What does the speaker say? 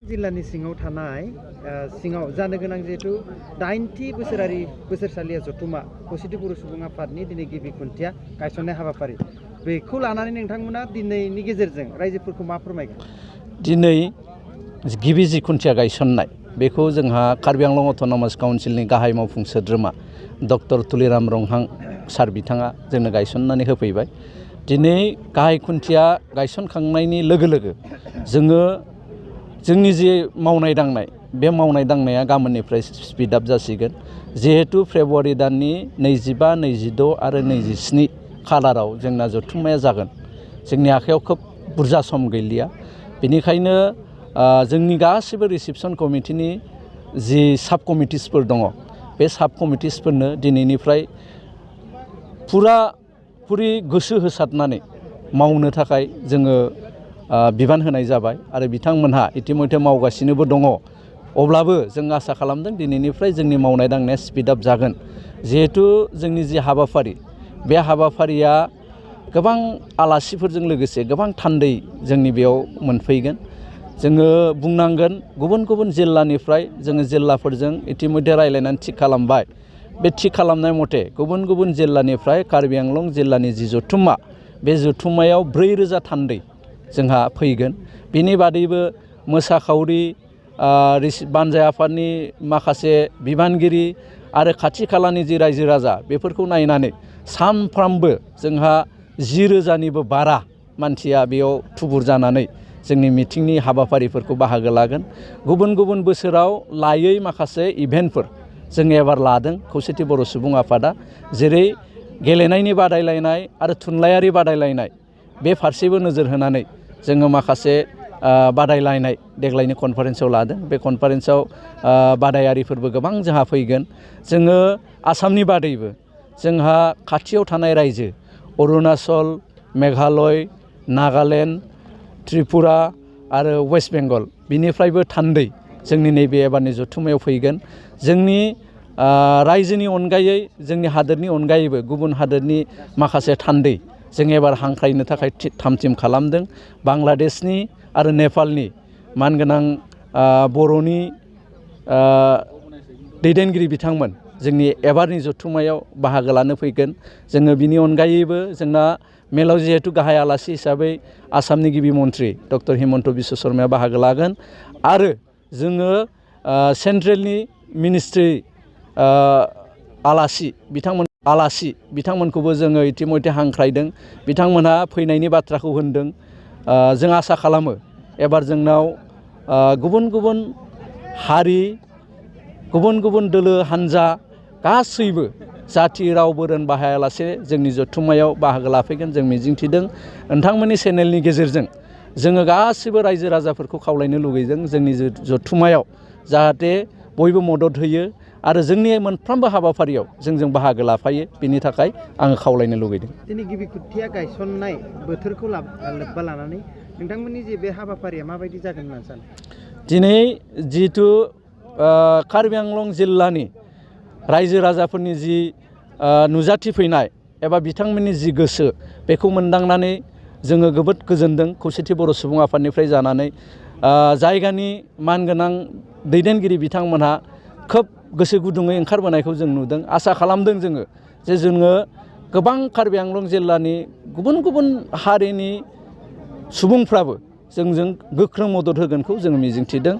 जिल्लानि सिङाव थानाय सिङाव जानो गोनां जिहेतु 80 बोसोरारि बोसोरसालिया जथुमा खौसेथि बर' सुबुं आफादनि दिनै गिबि खुन्थिया गायसननाय हाबाफारि बेखौ लानानै नोंथांमोना दिनैनि गेजेरजों रायजोफोरखौ मा फोरमायगोन? दिनै गिबि जि खुन्थिया गायसननाय बेखौ जोंहा कार्बि आंलं अट'नमास काउन्सिलनि गाहाय मावफुं सोद्रोमा डक्टर तुलिराम रंहां सार बिथाङा जोंनो गायसननानै होफैबाय। दिनै गाहाय खुन्थिया गायसनखांनायनि लोगो लोगो जोंनि जे मावनाय दांनाय बे मावनाय दांनाया गाबोननिफ्राय स्पिड आप जासिगोन। जिहेतु फेब्रुवारि दाननि 25, 26 आरो 27 खालाराव जोंना जथुम्माया जागोन। जोंनि आखायाव खोब बुरजा सम गैलिया। बेनिखायनो जोंनि गासिबो रिसेपसन कमिटिनि जि साब कमिटिसफोर दङ बे साब कमिटिसफोरनो दिनैनिफ्राय पुरि गोसो होसारनानै मावनो थाखाय जोङो बिबान होनाय जाबाय आरो बिथांमोनहा इतिमध्य मावगासिनोबो दङ। अब्लाबो जों आसा खालामदों दिनैनिफ्राय जोंनि मावनाय दांनाया स्पिड आप जागोन। जिहेतु जोंनि जि हाबाफारि बे हाबाफारिया गोबां आलासिफोरजों लोगोसे गोबां थान्दै जोंनि बेयाव मोनफैगोन। जोङो बुंनांगोन गुबुन गुबुन जिल्लानिफ्राय जोङो जिल्लाफोरजों इतिमध्य रायज्लायनानै थिग खालामबाय। बे थिग खालामनाय मथे गुबुन गुबुन जिल्लानिफ्राय कार्बि आंलं जिल्लानि जि जथुम्मा बे जथुम्मायाव 4000 थान्दै जोंहा फैगोन। बिनि बादैबो मोसाखावरि बानजाय आफादनि माखासे बिबानगिरि आरो खाथि खालानि जि रायजो राजा बेफोरखौ नायनानै सानफ्रामबो जोंहा 10,000निबो बारा मानसिया बेयाव थुबुर जानानै जोंनि मिटिंनि हाबाफारिफोरखौ बाहागो लागोन। गुबुन गुबुन बोसोराव लायै माखासे इभेन्टफोर जों एबार लादों खौसेथि बर' सुबुं आफादा, जेरै गेलेनायनि बादायलायनाय आरो थुनलाइयारि बादायलायनाय बे फारसेबो नोजोर होनानै जोङो माखासे बादायलायनाय देग्लायनि कनफारेन्सआव लादों। बे कनफारेन्सआव बादायारिफोरबो गोबां जोंहा फैगोन। जोङो आसामनि बादैबो जोंहा खाथियाव थानाय रायजो अरुणाचल, मेघालय, नागालेण्ड, त्रिपुरा आरो वेस्ट बेंगल बिनिफ्रायबो थान्दै जोंनि नैबे एबारनि जथुम्मायाव फैगोन। जोंनि रायजोनि अनगायै जोंनि हादोरनि अनगायैबो गुबुन हादोरनि माखासे थान्दै जों एबार हांख्रायनो थाखाय थाम-थिम खालामदों। बांलादेशनि आरो नेपालनि मानगोनां बर'नि दैदेनगिरि बिथांमोन जोंनि एबारनि जथुम्मायाव बाहागो लानो फैगोन। जोङो बिनि अनगायैबो जोंना मेलाव जिहेतु गाहाय आलासि हिसाबै आसामनि गिबि मन्थ्रि डक्टर हिमन्त बिश्व शर्माया बाहागो लागोन आरो जोङो सेन्ट्रेलनि मिनिस्ट्रि आलासि बिथांमोनखौबो जोङो इतिमध्य हांख्रायदों। बिथांमोनहा फैनायनि बाथ्राखौ होनदों। जों आसा खालामो एबार जोंनाव गुबुन गुबुन हारि, गुबुन गुबुन दोलो हान्जा गासैबो जाथि राव बोरोन बाहायालासे जोंनि जथुम्मायाव बाहागो लाफैगोन जों मिजिंथिदों। नोंथांमोननि चेनेलनि गेजेरजों जोङो गासिबो रायजो राजाफोरखौ खावलायनो लुगैदों जोंनि जथुम्मायाव जाहाथे बयबो मदद होयो आरो जोंनि मोनफ्रोमबो हाबाफारियाव जोंजों बाहागो लाफायो। बिनि थाखाय आङो खावलायनो लुगैदों। दिनै गिबि खुन्थिया गायसननाय बोथोरखौ लोब्बा लानानै नोंथांमोननि जे बे हाबाफारिया माबायदि जागोन होननानै सानो? दिनै जिहेथु कार्बि आंलं जिल्लानि रायजो राजाफोरनि जि नुजाथिफैनाय एबा बिथांमोननि जि गोसो बेखौ मोनदांनानै जोङो जोबोद गोजोनदों खौसेथि बर' सुबुं आफादनिफ्राय जानानै। जायगानि मानगोनां दैदेनगिरि बिथांमोनहा खोब गोसो गुदुङै ओंखारबोनायखौ जों नुदों। आसा खालामदों जोङो जे जोङो गोबां कार्बि आंलं जिल्लानि गुबुन गुबुन हारिनि सुबुंफ्राबो जोंजों गोख्रों मदद होगोनखौ जों मिजिंथिदों।